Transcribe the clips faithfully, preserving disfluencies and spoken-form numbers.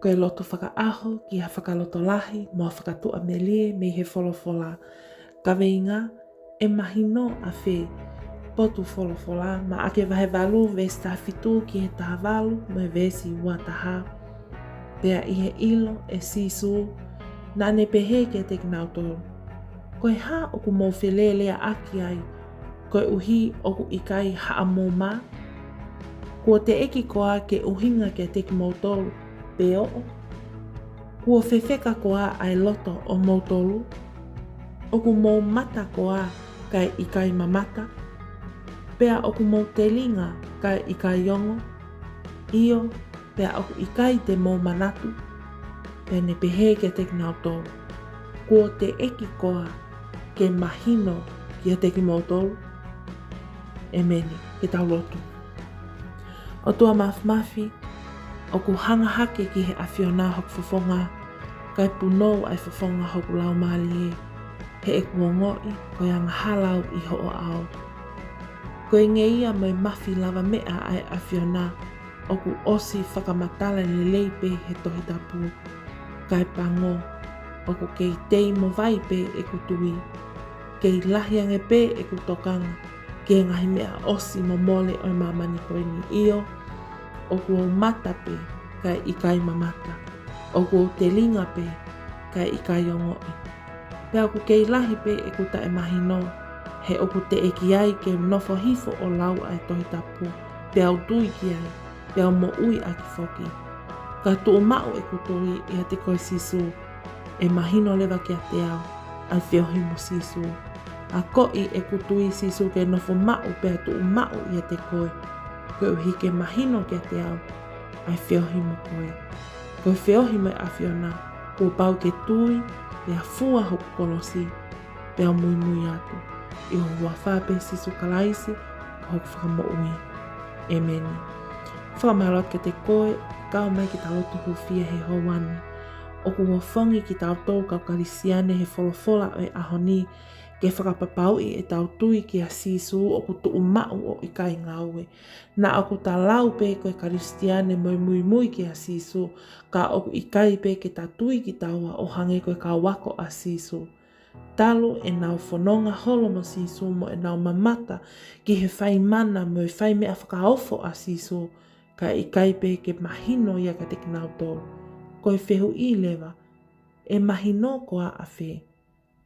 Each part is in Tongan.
Ko e lotu fakaʻaho ki ha fakalotolahi mo ha fakatuʻamelie mei he folofola. Kaveinga: ʻE mahino ʻafē? Potu folofola, Maʻake vahe valu veesi taha fitu ki he taha valu mo e veesi ua taha. Pea ʻi he ʻilo ʻe Sīsū, naʻa ne pehē kiate kinautolu, Ko e hā ʻoku mou felēleaʻaki ai, koeʻuhi ʻoku ʻikai haʻamou mā? Kuo teʻeki koā ke ʻuhinga kiate kimoutolu pe oʻo? Kuo fefeka koā ʻa e loto ʻomoutolu? ʻOku mou mata koā kae ʻikai mamata? Pea ʻoku mou telinga kae ʻikai ongo? ʻIo, pea ʻoku ʻikai te mou manatu? Pea ne pehē kiate kinautolu, Kuo teʻeki koā ke mahino kiate kimoutolu? ʻEmeni. Ke tau lotu. ʻOtua Māfimafi, ʻoku hanga hake ki he ʻAfiona hoku fofonga, kae punou ʻa e fofonga hoku laumālie, he ʻeku ongoʻi ko e angahala au ʻi hoʻo ʻao. Ko e ngeia mo e mafi lavameʻa ʻa e ʻAfiona, ʻoku ʻosi fakamatala lelei pē he Tohi Tapu. Kae pango, ʻoku kei tei mo vai pē ʻeku tui. Kei lahi ange pē ʻeku tokanga ki he ngaahi meʻa ʻosi mo mole ʻo e māmani ko eni. ʻIo, ʻoku ou mata pē kae ʻikai mamata. ʻOku ou telinga pē kae ʻikai ongoʻi. Pea ʻoku kei lahi pē ʻeku taʻemahino, he ʻoku teʻeki ai ke nofo hifo ʻo lau ʻa e Tohi Tapu, peau tui ki ai, peau moʻui ʻaki foki. Ka tuʻumaʻu ʻeku tui ʻiate koe Sīsū, ʻe mahino leva kiate au ʻa e feohi mo Sīsū. Akoʻi ʻeku tui Sīsū ke nofo maʻu pea tuʻumaʻu ʻiate koe, koeʻuhi ke mahino kiate au ʻa e feohi mo koe. Ko e feohi mo e ʻAfiona, kuo pau ke tui, pea fua hoku kolosi, pea muimui atu. ʻI ho huafa pē Sīsū Kalaisi, ko hoku Fakamoʻui. ʻEmeni. Fakamālō atu kiate koe, kau mai ki he lotu hūfia he houa ni. ʻOku ou fanongo kitautolu kau Kalisitiane he folofola ʻo e ʻaho ni, ke fakapapauʻi ʻetau tui kia Sīsū ʻoku tuʻumaʻu ʻo ʻikai ngāue. Naʻa ʻoku ta lau pē ko e Kalisitiane mo e muimui kia Sīsū, ka ʻoku ʻikai pē ke ta tui kitaua ʻo hangē ko e kau ako ʻa Sīsū. Talu ʻenau fononga holo mo Sīsū mo ʻenau mamata ki he fai mana mo e fai meʻa fakaofo ʻa Sīsū, ka ʻikai pē ke mahino ia kiate kinautolu. Ko e fehuʻi leva, ʻe mahino koā ʻafē?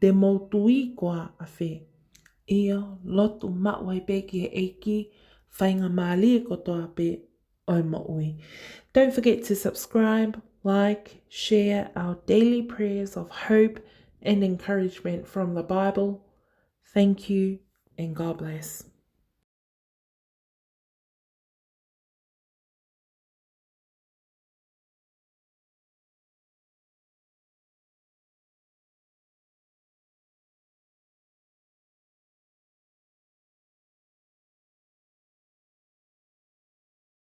Te mou tui koā ʻafē? ʻIo, lotu maʻu ai pē ki he ʻEiki, faingamālie kotoa pē ʻo e moʻui. Don't forget to subscribe, like, share our daily prayers of hope and encouragement from the Bible. Thank you and God bless.